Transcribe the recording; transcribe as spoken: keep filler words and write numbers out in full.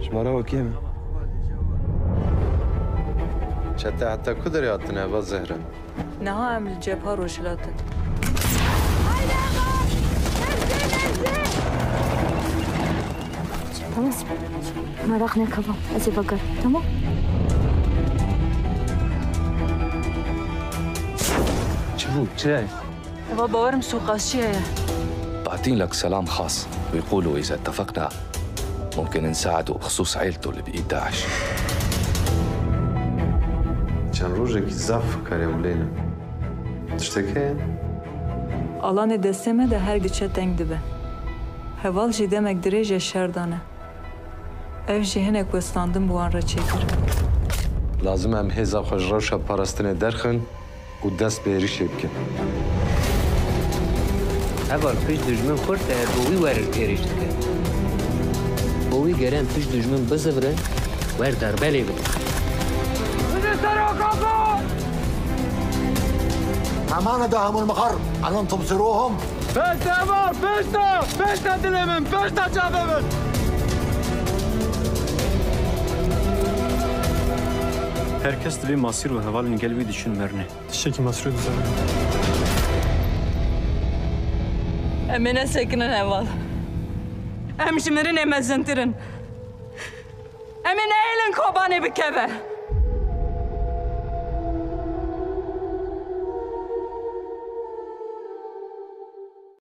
Ji me re wekî heme. Çete heta ku derê hatine eva Zehra? Niha em li cepha rojhilat in. Tamam. Meraq neke, ez ê vegerim, tamam? Çi bû? Çi ye? Eva, bawerim sûqasçiye ye. بعتين لك سلام خاص ويقولوا إذا اتفقنا ممكن نساعده بخصوص عيلته اللي بإيد داعش. Çend rojekî zaf karê ew lê ne. Tiştek heye? Alanê destê me de her giçe teng dibe. Heval jî demek dirêj e şer dane. Ev jî hinek westandin bi wan re çêkir. Lazim e em hêza xwe ji rewşa parastinê derxin û dest bi êrîşê bikin. Heval pişt dijmin xurt e, bo wî werin êrîş dikin. Bo wî geren pişt dijmin bizivirin, wer derbelê bikin. Hemana da hemû mixar, elin tubsirohum. Pişta heval, pişta, pişta dilê min, pişta çavê min. Her kes divê Masîr û hevalên gel wî diçin merinê. Tiştekî Masîrê dizane. Em ê nesekinin heval. Em ji mirinê mezintir in. Em ê nehêlin Kobanê bikeve.